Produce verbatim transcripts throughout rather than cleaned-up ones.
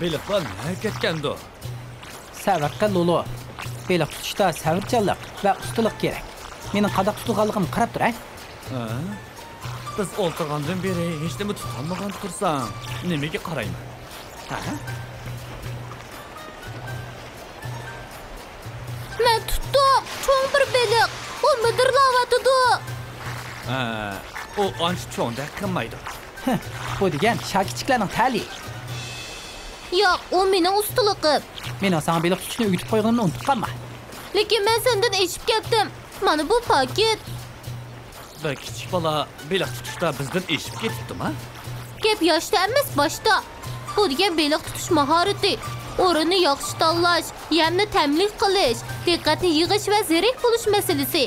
بېلىقلار نەگە كەتكەندۇ؟ سەۋر قىل، لولۇ. بېلىق تۇتۇشتا سەۋرچانلىق ۋە ئۇستىلىق كېرەك. مېنىڭ قانداق تۇتۇلغانلىقىمنى قاراپ تۇر، ھە؟ ھە؟ بىز ئولتۇرغاندىن بېرى ھېچنېمە تۇتالمىغان تۇرساڭ، نېمىگە قارايمەن؟ ھە؟ مەن تۇتتۇم! چوڭ بىر بېلىق! ئۇ مىدىرلاۋاتىدۇ! ھە، ئۇ ئانچە چوڭدەك قىلمايدۇ. ھە، بۇ دېگەن شاكىچىكلەرنىڭ تەلىيى. ياق، ئۇ مېنىڭ ئۇستىلىقىم. مېنىڭ ساڭا بېلىق تۇتۇشنى ئۆگىتىپ قويغىنىمنى ئۇنتۇپ قالما. لېكىن مەن سەندىن ئېشىپ كەتتىم. مانا بۇ پاكىت. بىر كىچىك بالا بېلىق تۇتۇشتا بىزدىن ئېشىپ كېتىپتۇما؟ گەپ ياشتا ئەمەس، باشتا. بۇ دېگەن بېلىق تۇتۇش ماھارىتى، ئورۇننى ياخشى تاللاش، يەمنى تەملىك قىلىش، دىققەتنى يىغىش ۋە زېرەك بولۇش مەسىلىسى.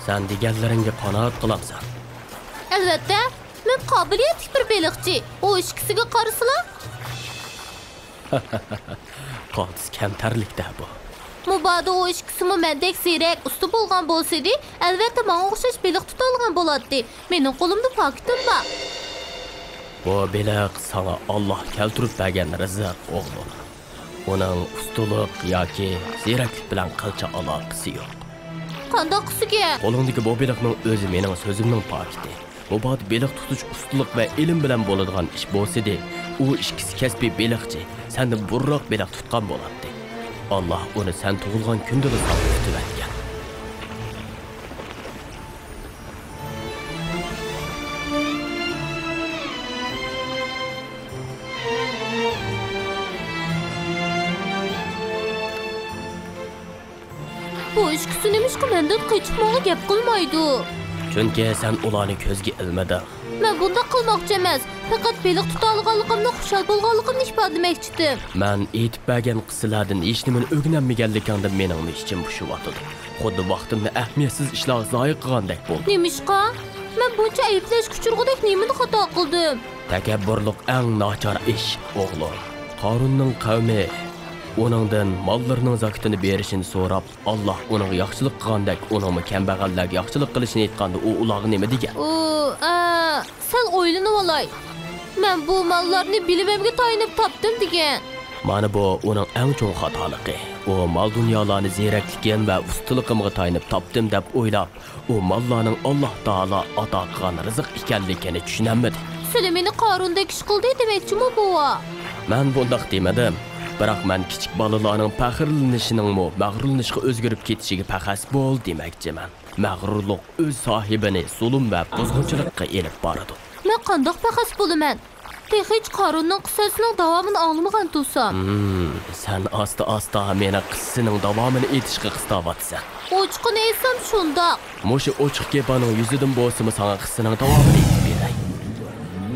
سەن دېگەنلىرىڭگە قانائەت قىلامسەن؟ ئەلۋەتتە، مەن قابىلىيەتلىك بىر بېلىقچى. ئۇ ئىككىسىگە قارىسىلا. قالتىس كەمتەرلىك-دە بۇ. مۇبادا ئۇ ئىككىسىمۇ مەندەك زېرەك، ئۇستا بولغان بولسىدى، ئەلۋەتتە ماڭا ئوخشاش بېلىق تۇتالىغان بولاتتى. مېنىڭ قولۇمدا پاكىتىم بار. بۇ بېلىق ساڭا ئاللاھ كەلتۈرۈپ بەرگەن رىزىق، ئوغلۇم. ئۇنىڭ ئۇستىلىق ياكى زېرەكلىك بىلەن قىلچە ئالاقىسى يوق. قانداق قىلسىكەن؟ قولۇڭدىكى بۇ بېلىقنىڭ ئۆزى مېنىڭ سۆزۈمنىڭ پاكىتى. مۇبادا بېلىق تۇتۇش ئۇستىلىق ۋە ئىلىم بىلەن بولىدىغان ئىش بولسىدى، ئۇ ئىككىسى كەسپىي بېلىقچى، سەندىن بۇرۇنراق بېلىق تۇتقان بولاتتى. ئاللاھ ئۇنى سەن تۇغۇلغان كۈندىلا ساڭا تۇتۇۋەتكەن. بۇ ئىككىسى نېمىشقا مەندىن قېچىپ ماڭا گەپ قىلمايدۇ؟ چۈنكى سەن ئۇلارنى كۆزگە ئىلمىدىڭ. مەن بۇنداق قىلماقچى ئەمەس. پەقەت بېلىق تۇتالىغانلىقىمنى، خۇشال بولغانلىقىمنى ئىپادىلىمەكچىدىم. مەن ئېيتىپ بەرگەن قىسسىلەردىن ھېچنېمىنى ئۆگىنەلمىگەنلىكىڭدىن مېنىڭمۇ ئىچىم پۇشۇۋاتىدۇ. خۇددى ۋاقتىمنى ئەھمىيەتسىز ئىشلارغا زايە قىلغاندەك بولدۇم. نېمىشقا؟ مەن بۇنچە ئەيىبلەشكە ئۇچرىغۇدەك نېمىنى خاتا قىلدىم؟ تەكەببۇرلۇق ئەڭ ناچار ئىش، ئوغلۇم. قارۇننىڭ قەۋمى ئۇنىڭدىن ماللىرىنىڭ زاكىتىنى بېرىشىنى سوراپ، ئاللاھ ئۇنىڭغا ياخشىلىق قىلغاندەك، ئۇنىڭمۇ كەمبەغەللەرگە ياخشىلىق قىلىشنى ئېيتقاندا، ئۇ ئۇلارغا نېمە دېگەن؟ ئۇ، ئە، سەل ئويلىنىۋالاي. مەن بۇ ماللارنى بىلىمىمگە تايىنىپ تاپتىم دېگەن. مانا بۇ ئۇنىڭ ئەڭ چوڭ خاتالىقى. ئۇ مال-دۇنيالارنى زېرەكلىكىم ۋە ئۇستىلىقىمغا تايىنىپ تاپتىم دەپ ئويلاپ، ئۇ ماللارنىڭ ئاللاھ تائالا ئاتا قىلغان رىزىق ئىكەنلىكىنى چۈشىنەلمىدى. سىلى مېنى قارۇندەك ئىش قىلدى دېمەكچىمۇ، بوۋا؟ مەن بۇنداق دېمىدىم. بىراق مەن كىچىك بالىلارنىڭ پەخىرلىنىشىنىڭمۇ مەغرۇرلىنىشقا ئۆزگىرىپ كېتىشىگە پەخەس بول دېمەكچىمەن. مەغرۇرلۇق ئۆز ساھىبىنى زۇلۇم ۋە بۇزغۇنچىلىققا ئېلىپ بارىدۇ. مەن قانداق پەخەس بولىمەن؟ تېخىچە قارۇننىڭ قىسسىسىنىڭ داۋامىنى ئاڭلىمىغان تۇرسام. ھىم، سەن ئاستا-ئاستا مېنىڭ قىسسىنىڭ داۋامىنى ئېيتىشقا قىستاۋاتىسەن. ئوچۇقىنى ئېيتسام، شۇنداق. مۇشۇ ئوچۇق گېپىڭنىڭ يۈزىدىن بولسىمۇ ساڭا قىسسىنىڭ داۋامىنى ئېيتىپ بېرەي.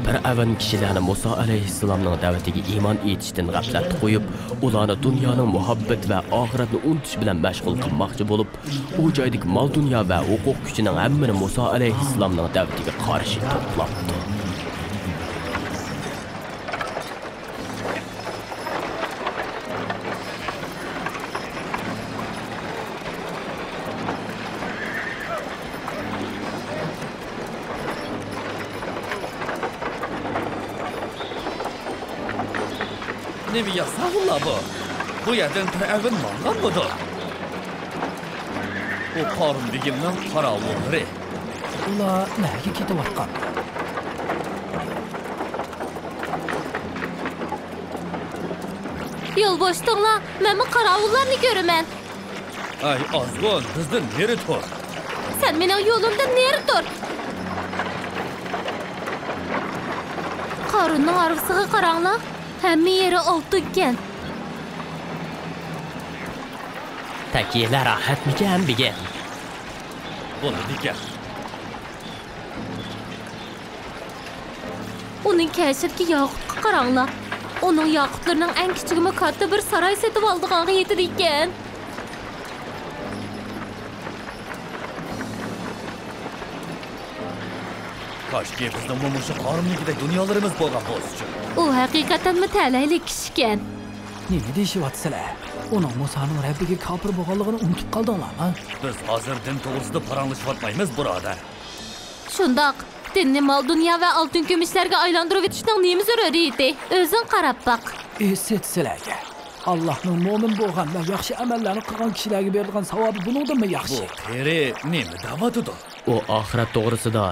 پىرئەۋن كىشىلەرنى مۇسا ئەلەيھىسسالامنىڭ دەۋىتىگە ئىمان ئېيتىشتىن غەپلەتتە قويۇپ، ئۇلارنى دۇنيانىڭ مۇھەببىتى ۋە ئاخىرەتنى ئۇنتۇش بىلەن مەشغۇل قىلماقچى بولۇپ، ئۇ جايدىكى مال-دۇنيا ۋە ھوقۇق كۈچىنىڭ ھەممىنى مۇسا ئەلەيھىسسالامنىڭ دەۋىتىگە قارشى توپلاپتۇ. نېمە ياساغۇلار بۇ؟ بۇ يەردىن پىرئەۋن ماڭغانمىدۇ؟ بۇ قارۇن بېگىمنىڭ قاراۋۇللىرى. ئۇلار نەگە كېتىۋاتقان؟ يول بوشىتىڭلار، مەنمۇ قاراۋۇللارنى كۆرىمەن. ئەي ئازغۇن، بىزدىن نېرى تۇر. سەن مېنىڭ يولۇمدىن نېرى تۇر. قارۇننىڭ ھارۋىسىغا قاراڭلار، ھەممە يېرى ئالتۇنكەن. تەكىيەلەر راھەتمىكەن بېگىم؟ بولىدىكەن. ئۇنىڭ كەشىدىكى ياقۇتقا قاراڭلار. ئۇنىڭ ياقۇتلىرىنىڭ ئەڭ كىچىكىمۇ كاتتا بىر ساراي سېتىۋالىدىغانغا يېتىدىكەن. كاشكى بىزنىڭمۇ مۇشۇ قارۇننىڭكىدەك دۇنيالىرىمىز بولغان بولسىچۇ. ئۇ ھەقىقەتەنمۇ تەلەيلىك كىشىكەن. نېمە دېيىشىۋاتىسىلەر؟ ئۇنىڭ مۇسانىڭ رەببىگە كاپىر بولغانلىقىنى ئۇنتۇپ قالدىڭلارمۇ؟ بىز ھازىر دىن توغرىسىدا پاراڭلىشىۋاتمايمىز، بۇرادەر. شۇنداق. دىننى مال-دۇنيا ۋە ئالتۇن-كۈمۈشلەرگە ئايلاندۇرۇۋېتىشنىڭ نېمە زۆرۈرىيىتى؟ ئۆزۈڭ قاراپ باق. ئېسىت سىلەرگە. ئاللاھنىڭ مۆمىن بولغان ۋە ياخشى ئەمەللەرنى قىلغان كىشىلەرگە بېرىدىغان ساۋابى بۇنىڭدىنمۇ ياخشى. بۇ قېرى نېمە دەۋاتىدۇ؟ ئۇ ئاخىرەت توغرىسىدا،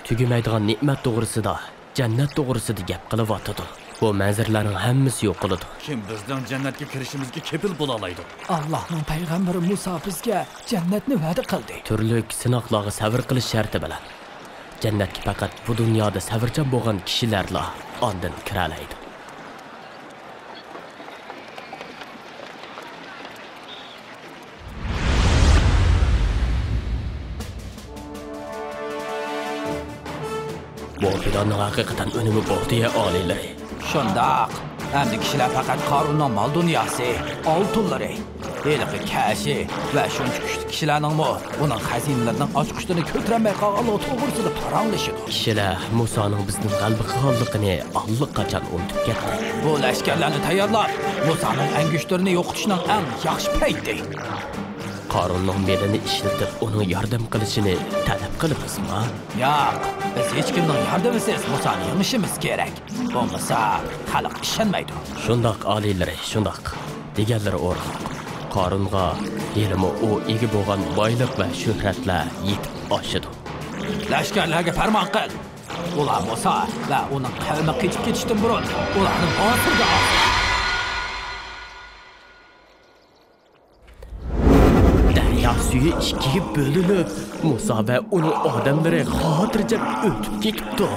تۈگىمەيدىغان نېمەت توغرىسىدا، جەننەت توغرىسىدا گەپ قىلىۋاتىدۇ. بۇ مەنزىرىلەرنىڭ ھەممىسى يوقىلىدۇ. كىم بىزنىڭ جەننەتكە كىرىشىمىزگە كېپىل بولالايدۇ؟ ئاللاھنىڭ پەيغەمبىرى مۇسا بىزگە جەننەتنى ۋەدە قىلدى. تۈرلۈك سىناقلارغا سەۋر قىلىش شەرتى بىلەن، جەننەتكە پەقەت بۇ دۇنيادا سەۋرچان بولغان كىشىلەرلا ئاندىن كىرەلەيدۇ. بۇ پىلاننىڭ ھەقىقەتەن ئۈنۈمى بولدى، ئالىيلىرى. شۇنداق. ئەمدى كىشىلەر پەقەت قارۇننىڭ مال-دۇنياسى، ئالتۇنلىرى، ھېلىقى كەشى ۋە شۇنچە كۈچلۈك كىشىلەرنىڭمۇ ئۇنىڭ خەزىنىلىرىنىڭ ئاچقۇچلىرىنى كۆتۈرەلمەي قالغانلىقى توغرىسىدا پاراڭلىشىدۇ. كىشىلەر مۇسانىڭ بىزدىن غەلىبە قىلغانلىقىنى ئاللىقاچان ئۇنتۇپ كەتتى. بۇ لەشكەرلەرنى تەييارلاپ، مۇسانىڭ ئەڭگۈشتىرىنى يوقىتىشنىڭ ئەڭ ياخشى پەيتى. قارۇننىڭ مېلىنى ئىشلىتىپ، ئۇنىڭ ياردەم قىلىشىنى تەلەپ قىلىمىزمۇ؟ ياق، بىز ھېچكىمنىڭ ياردىمىسىز مۇسانى يېڭىشىمىز كېرەك. بولمىسا، خەلق ئىشەنمەيدۇ. شۇنداق، ئالىيلىرى، شۇنداق. دېگەنلىرى ئورۇنلۇق. قارۇنغا ھېلىمۇ ئۇ ئىگە بولغان بايلىق ۋە شۆھرەتلەر يېتىپ ئاشىدۇ. لەشكەرلەرگە پەرمان قىل. ئۇلار مۇسا ۋە ئۇنىڭ قەۋمى قېچىپ كېتىشتىن بۇرۇن ئۇلارنى ھازىرلا ئالسۇن. دەريا سۈيى ئىككىگە بۆلۈنۈپ، مۇسا ۋە ئۇنىڭ ئادەملىرى خاتىرجەم ئۆتۈپ كېتىپتۇ.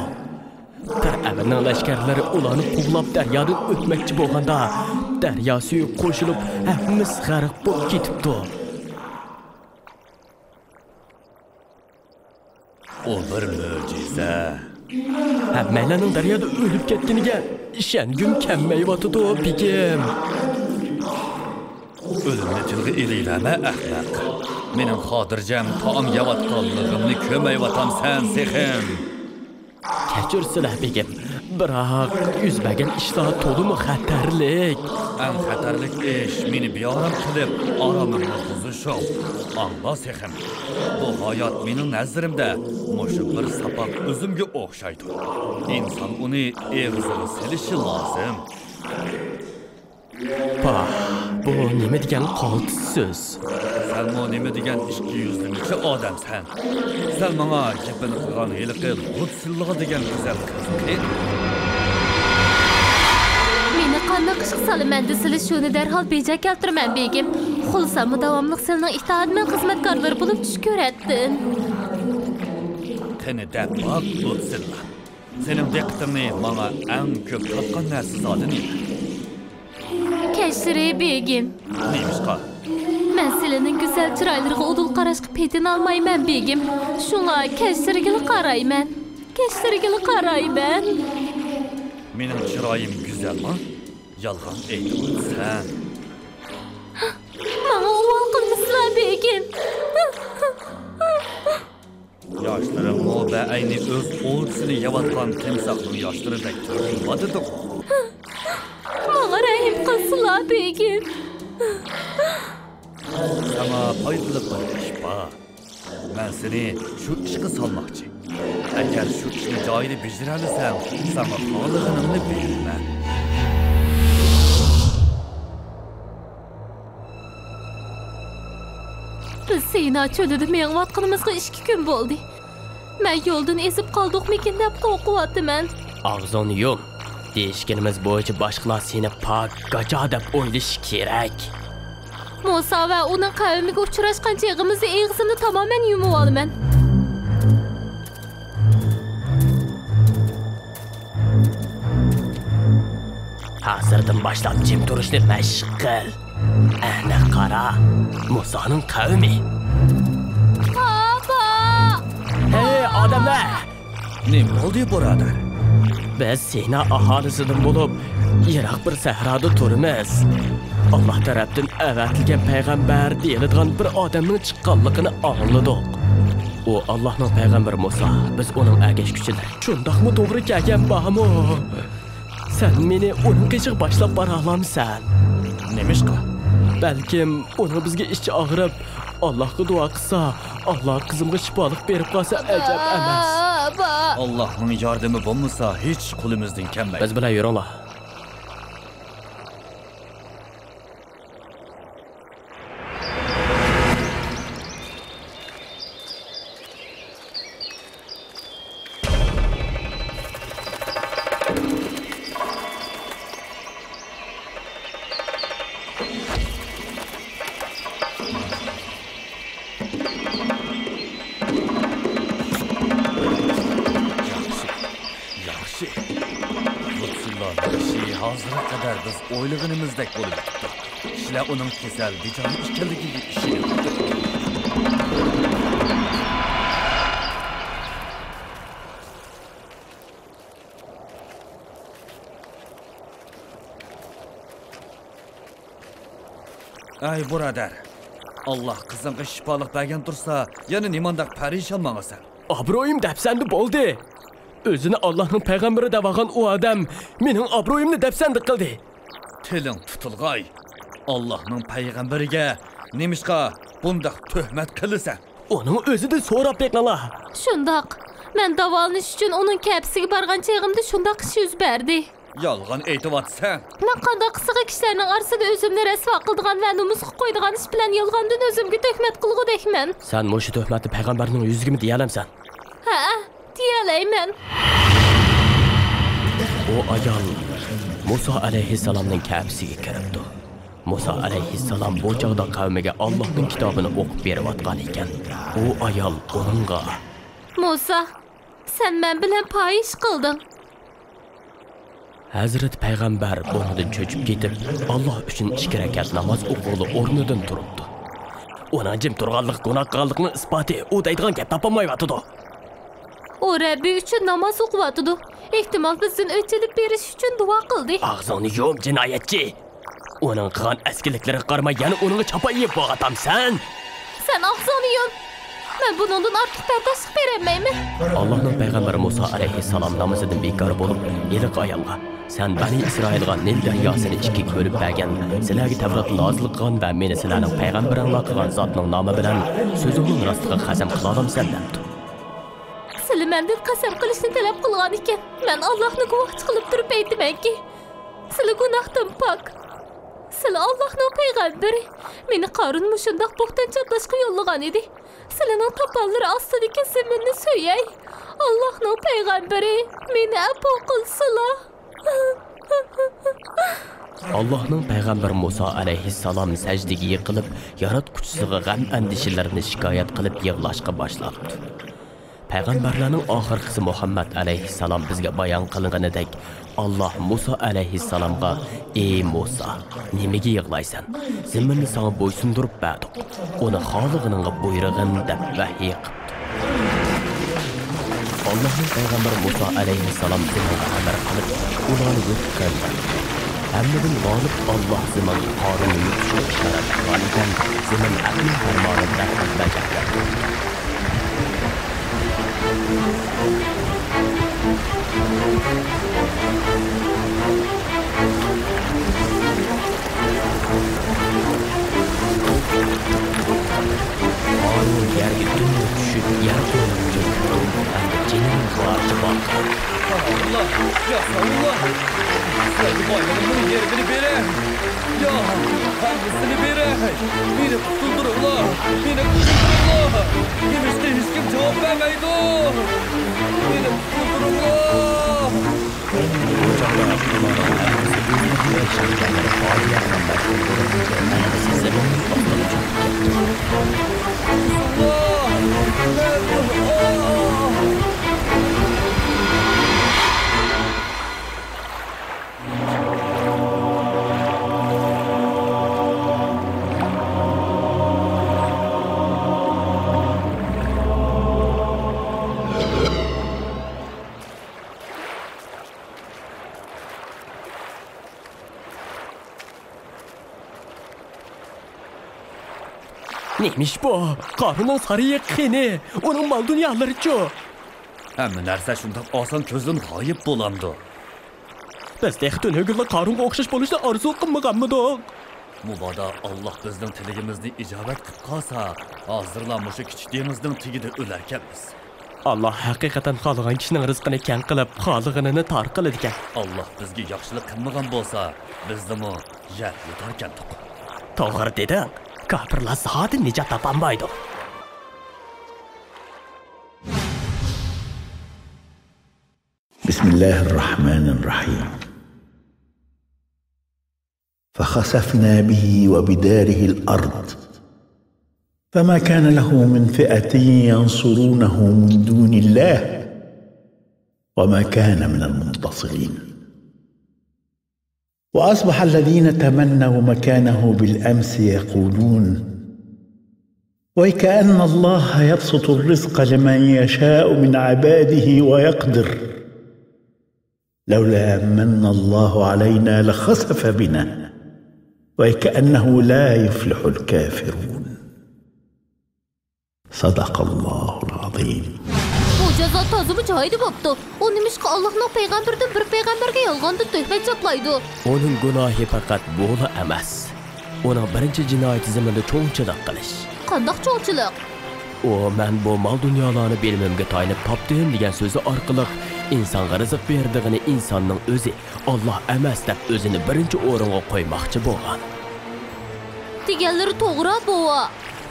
پىرئەۋننىڭ لەشكەرلىرى ئۇلارنى قوغلاپ دەريادىن ئۆتمەكچى بولغاندا، دەريا سۈيى قوشۇلۇپ، ھەممىسى غەرق بولۇپ كېتىپتۇ. ئۇ بىر مۆجىزە. ھەممەيلەننىڭ دەريادا ئۆلۈپ كەتكىنىگە ئىشەنگۈم كەلمەيۋاتىدۇ، بېگىم. ئۆلۈمنى تىلغا ئېلىۋەرمە، ئەخمەق. مېنىڭ خاتىرجەم تائام يەۋاتقانلىقىمنى كۆرمەيۋاتامسەن تېخىمۇ؟ كەچۈرسىلە، بېگىم. بىراق، يۈز بەرگەن ئىشلار تولىمۇ خەتەرلىك. ئەڭ خەتەرلىك ئىش مېنى بىئارام قىلىپ، ئارامىمنى بۇزۇشۇڭ. ئاڭلا تېخىمۇ. بۇ ھايات مېنىڭ نەزىرىمدە مۇشۇ بىر ساپاق ئۈزۈمگە ئوخشايدۇ. ئىنسان ئۇنى ئېغىزىغا سېلىشى لازىم. پاھ، بۇ نېمە دېگەن قالتىس سۆز؟ سەنمۇ نېمە دېگەن ئىككى يۈزلىمىچە ئادەمسەن؟ سەن ماڭا گېپىنى قىلغان ھېلىقى لۇتسىللا دېگەن گۈزەل قىزمۇ؟ مېنى قانداق ئىشقا سالىمەن دېسىلە، شۇنى دەرھال بېجا كەلتۈرىمەن، بېگىم. خۇلسەنمۇ داۋاملىق سېنىڭ ئىتائەتمەن خىزمەتكارلىرى بولۇپ چۈش كۆرەتتىم. قېنى دەپ باق، لۇتسىللا. سېنىڭ دىققىتىڭنى ماڭا ئەڭ كۆپ تارتقان نەرسە زادى نېمە؟ كەچۈرەي، بېگىم. نېمىشقا؟ مەن سىلىنىڭ گۈزەل چىرايلىرىغا ئۇدۇل قاراشقا پېتىنالمايمەن، بېگىم. شۇڭا كەچۈرگىلى قارايمەن. كەچۈرگىلى قارايمەن. مېنىڭ چىرايىم گۈزەلمۇ؟ يالغان ئېيتىۋاتىسەن. ماڭا ئۇۋال قىلمىسىلا، بېگىم. ياشلىرىڭمۇ بەئەينى ئۆز ئولجىسىنى يەۋاتقان تىمساھنىڭ ياشلىرىدەك تۆكۈلۈۋاتىدىغۇ. ماڭا رەھىم قىلسىلا، بېگىم. ساڭا پايدىلىق بىر ئىش بار. مەن سېنى شۇ ئىشقا سالماقچى. ئەگەر شۇ ئىشنى جايىدا بېجىرەلىسەڭ، ساڭا خالىغىنىڭنى بېرىمەن. بىز سىنا چۆلىدە مېڭىۋاتقىنىمىزغا ئىككى كۈن بولدى. مەن يولدىن ئېزىپ قالدۇقمىكىن دەپ قورقۇۋاتىمەن. ئاغزىڭنى يۇم. دېيىشكىنىمىز بويىچە باشقىلار سېنى پاكاجا دەپ ئويلىشى كېرەك. مۇسا ۋە ئۇنىڭ قەۋمىگە ئۇچراشقان چېغىمىزدا ئېغىزىمنى تامامەن يۇمۇۋالىمەن. ھازىردىن باشلاپ جىم تۇرۇشنى مەشىق قىل. ئەنە قارا، مۇسانىڭ قەۋمى. بابا! ھەي، ئادەملەر! نېمە بولدى، بۇرادەر؟ بىز سىنا ئاھالىسىدىن بولۇپ، يىراق بىر سەھرادا تۇرىمىز. ئاللا تەرەپتىن ئەۋەتىلگەن پەيغەمبەر دېيىلىدىغان بىر ئادەمنىڭ چىققانلىقىنى ئاڭلىدۇق. ئۇ ئاللانىڭ پەيغەمبىرى مۇسا، بىز ئۇنىڭ ئەگەشكۈچىلىرى. شۇنداقمۇ توغرا كەلگەن بارمۇ؟ سەن مېنى ئۇنىڭ قېشىغا باشلاپ بارالامسەن؟ نېمىشقا؟ بەلكىم ئۇنىڭ بىزگە ئىچى ئاغرىپ، ئاللاغا دۇئا قىلسا، ئاللا قىزىمغا شىپالىق بېرىپ قالسا ئەجەب ئەمەس. ئاللاھنىڭ ياردىمى بولمىسا، ھېچ ئىش قولىمىزدىن كەلمەيدۇ. بىز بىلەن يۈرۈڭلار. ياخشى. ياخشى. لۇتپۇللانىڭ ئىشى ھازىرغا قەدەر بىز ئويلىغىنىمىزدەك بولۇۋېتىپتۇ. كىشىلەر ئۇنىڭ كېسەل بىچارە ئىكەنلىكىگە ئىشىنىۋېتىپتۇ. ئەي بۇرادەر، ئاللا قىزىڭغا شىپالىق بەرگەن تۇرسا، يەنە نېمانداق پەرىشان ماڭىسەن؟ ئابرۇيۇم دەپسەندە بولدى. ئۆزىنى ئاللانىڭ پەيغەمبىرى دەۋالغان ئۇ ئادەم مېنىڭ ئابرۇيۇمنى دەپسەندە قىلدى. تىلىڭ تۇتۇلغاي. ئاللانىڭ پەيغەمبىرىگە نېمىشقا بۇنداق تۆھمەت قىلىسەن؟ ئۇنىڭ ئۆزىدىن سوراپ بېقىڭلار. شۇنداق. مەن داۋالىنىش ئۈچۈن ئۇنىڭ كەپىسىگە بارغان چېغىمدا شۇنداق ئىش يۈز بەردى. يالغان ئېيتىۋاتىسەن. مەن قانداق قىلسىغا كىشىلەرنىڭ ئارىسىدا ئۆزۈمنى رەسۋا قىلىدىغان ۋە نومۇسقا قويىدىغان ئىش بىلەن يالغاندىن ئۆزۈمگە تۆھمەت قىلغۇدەكمەن. سەن مۇشۇ تۆھمەتنى پەيغەمبەرنىڭ يۈزىگىمۇ دېيەلەمسەن؟ ھەئە، دېيەلەيمەن. ئۇ ئايال مۇسا ئەلەيھىسسالامنىڭ كەپىسىگە كىرىپتۇ. مۇسا ئەلەيھىسسالام بۇ چاغدا قەۋمىگە ئاللاھنىڭ كىتابىنى ئوقۇپ بېرىۋاتقان ئىكەن. ئۇ ئايال ئۇنىڭغا، مۇسا، سەن مەن بىلەن پاھىش قىلدىڭ. ھەزرىتى پەيغەمبەر بۇنىڭدىن چۆچۈپ كېتىپ، ئاللا ئۈچۈن ئىككى رەكەت ناماز ئوقۇغىلى ئورنىدىن تۇرۇپتۇ. ئۇنىڭ جىم تۇرغانلىقى گۇناھ قىلغانلىقنىڭ ئىسپاتى، ئۇ دەيدىغان گەپ تاپالمايۋاتىدۇ. ئۇ رەببى ئۈچۈن ناماز ئوقۇۋاتىدۇ. ئېھتىمال بىزدىن ئۆچ ئېلىپ بېرىش ئۈچۈن دۇئا قىلدى. ئاغزىڭنى يۇم، جىنايەتچى! ئۇنىڭ قىلغان ئەسكىلىكلىرىگە قارىماي يەنە ئۇنىڭغا چاپان يېيىپ بولۇۋاتامسەن؟ سەن ئاغزىڭنى يۇم! مەن بۇنىڭدىن ئارتۇق بەرداشلىق بېرەلمەيمەن. ئاللاھنىڭ پەيغەمبىرى مۇسا ئەلەيھىسسالام نامىزىدىن بىكار بولۇپ، ھېلىقى ئايالغا، سەن بەنى ئىسرائىلغا نىل دەرياسىنى ئىككىگە بۆلۈپ بەرگەن، سىلەرگە تەۋراتنى نازىل قىلغان ۋە مېنى سىلەرنىڭ پەيغەمبىرىڭلار قىلغان زاتنىڭ نامى بىلەن سۆزۈڭنىڭ راستلىقىغا قەسەم قىلالامسەن؟ دەپتۇ. سىلى مەندىن قەسەم قىلىشنى تەلەپ قىلغان ئىكەن، مەن ئاللاھنى گۇۋاھچى قىلىپ تۇرۇپ ئېيتىمەنكى، سىلى گۇناھتىن پاك. سىلى ئاللاھنىڭ پەيغەمبىرى. مېنى قارۇن مۇشۇنداق بوھتان چاپلاشقا يوللىغان ئىدى. سىلىنىڭ تاپانلىرى ئاستىدىكى زېمىننى سۆيەي. ئاللاھنىڭ پەيغەمبىرى، مېنى ئەپۇ قىلسىلا. ئاللاھنىڭ پەيغەمبىرى مۇسا ئەلەيھىسسالام سەجدىگە يىقىلىپ، ياراتقۇچىسىغا غەم-ئەندىشىلىرىنى شىكايەت قىلىپ يىغلاشقا باشلاپتۇ. پەيغەمبەرلەرنىڭ ئاخىرقىسى مۇھەممەد ئەلەيھىسسالام بىزگە بايان قىلغىنىدەك، ئاللاھ مۇسا ئەلەيھىسسالامغا، ئى مۇسا، نېمىگە يىغلايسەن؟ زېمىننى ساڭا بويسۇندۇرۇپ بەردۇق. ئۇنى خالىغىنىڭغا بۇيرۇغىن، دەپ ۋەھىي قىپتۇ. ئاللاھنىڭ پەيغەمبىرى مۇسا ئەلەيھىسسالام زېمىنغا ئەمىر قىلىپ، ئۇلارنى يوققا قىلدى. ھەممىدىن غالىب ئاللاھ زېمىنغا قارۇننى يوقىتىشنى ئىشارەت قىلغانىكەن، زېمىن ھەقنىڭ پەرمانىنى دەرھال بەجا بەردى. قارۇن يەرگە دۈمبە چۈشۈپ، يەر قوينىغا چۆكۈپتۇ ھەمدە جېنىنىڭ بارىچە باقتى. ئاللاھ، يا ئاللاھ! سىلەرگە بايلىقىمنىڭ يېرىمىنى بېرەي! يا، ھەممىسىنى بېرەي! مېنى قۇتۇلدۇرۇڭلار! مېنى قۇتۇلدۇرۇڭلار! نېمىشقا ھېچكىم جاۋاب بەرمەيدۇ؟ مېنى قۇتۇلدۇرۇڭلار! بۇ چاغدا ئۇلارنىڭ ھەممىسى ئۆزلىرىنى ئېلىشقا ئىشەنگەنلىرى پاجىئە بىلەن مەشغۇل بولۇپ، ھەممىسى زېمىننىڭ ئاستىغا چۆكۈپ كەتتى. نېمىش بۇ؟ قارۇننىڭ سارىيى قېنى؟ ئۇنىڭ مال-دۇنيالىرىچۇ؟ ھەممە نەرسە شۇنداق ئاسان كۆزدىن غايىب بولامدۇ؟ بىز تېخى تۈنۈگۈنلا قارۇنغا ئوخشاش بولۇشنى ئارزۇ قىلمىغانمىدۇق؟ مۇبادا ئاللاھ بىزنىڭ تىلىكىمىزنى ئىجابەت قىلىپ قالسا، ھازىرلا مۇشۇ كىچىك دېڭىزنىڭ تېگىدە ئۆلەركەنمىز. ئاللا ھەقىقەتەن خالىغان كىشىنىڭ رىزقىنى كەڭ قىلىپ، خالىغىنىنى تار قىلىدىكەن. ئاللا بىزگە ياخشىلىق قىلمىغان بولسا، بىزنىمۇ يەر يۇتاركەنتۇق. توغرا دېدىڭ. كاپىرلار زادى نىجات تاپالمايدۇ. بسم الله الرحمن الرحيم. فخسفنا به وبداره الأرض فما كان له من فئة ينصرونه من دون الله وما كان من المنتصرين. وأصبح الذين تمنوا مكانه بالأمس يقولون ويكأن الله يبسط الرزق لمن يشاء من عباده ويقدر لولا من الله علينا لخسف بنا وكأنه لا يفلح الكافرون. صدق الله العظيم. بۇ جازا تازىمۇ جايىدا بوپتۇ. ئۇ نېمىشقا ئاللاھنىڭ پەيغەمبىرىدىن بىر پەيغەمبەرگە يالغاندىن تۆھمەت چاپلايدۇ؟ ئۇنىڭ گۇناھى پەقەت بۇلا ئەمەس. ئۇنىڭ بىرىنچى جىنايىتى زېمىندا چوڭچىلىق قىلىش. قانداق چوڭچىلىق؟ ئۇ، «مەن بۇ مال-دۇنيالارنى بىلىمىمگە تايىنىپ تاپتىم» دېگەن سۆزى ئارقىلىق ئىنسانغا رىزىق بېرىدىغىنى ئىنساننىڭ ئۆزى، ئاللا ئەمەس دەپ ئۆزىنى بىرىنچى ئورۇنغا قويماقچى بولغان. دېگەنلىرى توغرا، بوۋا.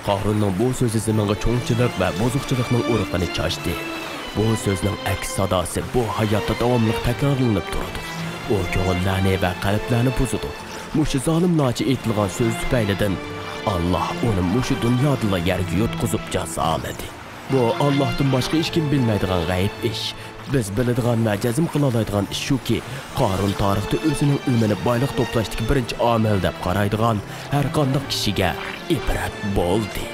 قارۇننىڭ بۇ سۆزى زېمىنغا چوڭچىلىق ۋە بۇزۇقچىلىقنىڭ ئۇرۇقىنى چاچتى. بۇ سۆزنىڭ ئەكس ساداسى بۇ ھاياتتا داۋاملىق تەكرارلىنىپ تۇرىدۇ. ئۇ كۆڭۈللەرنى ۋە قەلبلەرنى بۇزىدۇ. مۇشۇ زالىملارچە ئېيتىلغان سۆز تۈپەيلىدىن ئاللا ئۇنى مۇشۇ دۇنيادىلا يەرگە يۇتقۇزۇپ جازالىدى. بۇ ئاللاھتىن باشقا ھېچكىم بىلمەيدىغان غەيىب ئىش. بىز بىلىدىغان ۋە جەزم قىلالايدىغان ئىش شۇكى، قارۇن تارىختا ئۆزىنىڭ ئۈنىمىنى بايلىق توپلاشتىكى بىرىنچى ئامىل دەپ قارايدىغان ھەرقانداق كىشىگە ئىبرەت بولدى.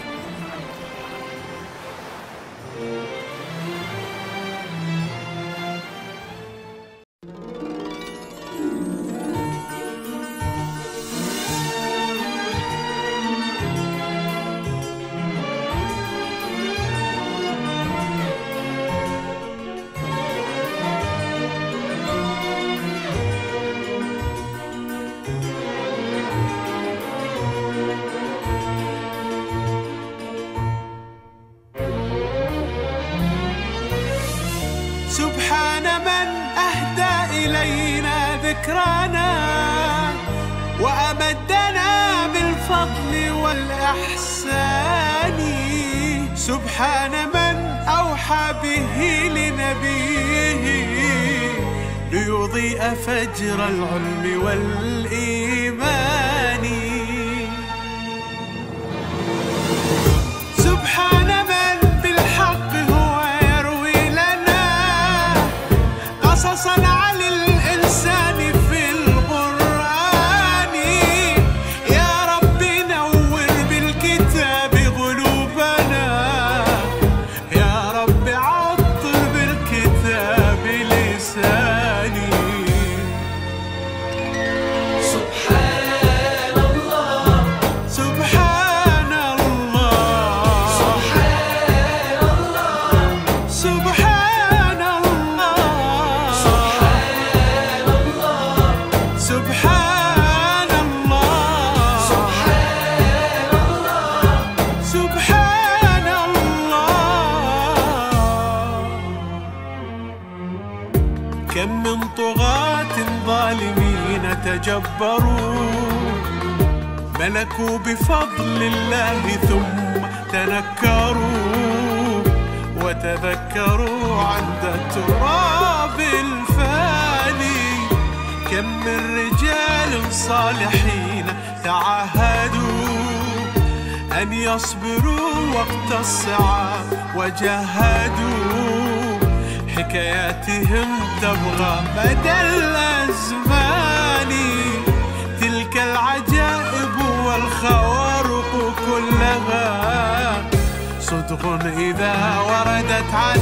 سبحان من أهدى إلينا ذكرانا وأمدنا بالفضل والإحسان. سبحان من أوحى به لنبيه ليضيء فجر العلم والإيمان. سبحان من بالحق هو يروي لنا قصصا عن الإنسان في القرآن. يا رب نور بالكتاب قلوبنا، يا رب عطر بالكتاب لساني. سبحان الله، سبحان الله، سبحان الله، سبحان الله، سبحان الله، سبحان الله، سبحان الله، سبحان الله. كم من طغاة ظالمين تجبروا، ملكوا بفضل الله ثم تنكروا، وتذكروا عند التراب الفاني. كم من رجال صالحين تعاهدوا أن يصبروا وقت الصعاب وجاهدوا، حكاياتهم تبقى مدى الأزمان. تلك العجائب والخوارق كلها صدق إذا وردت عن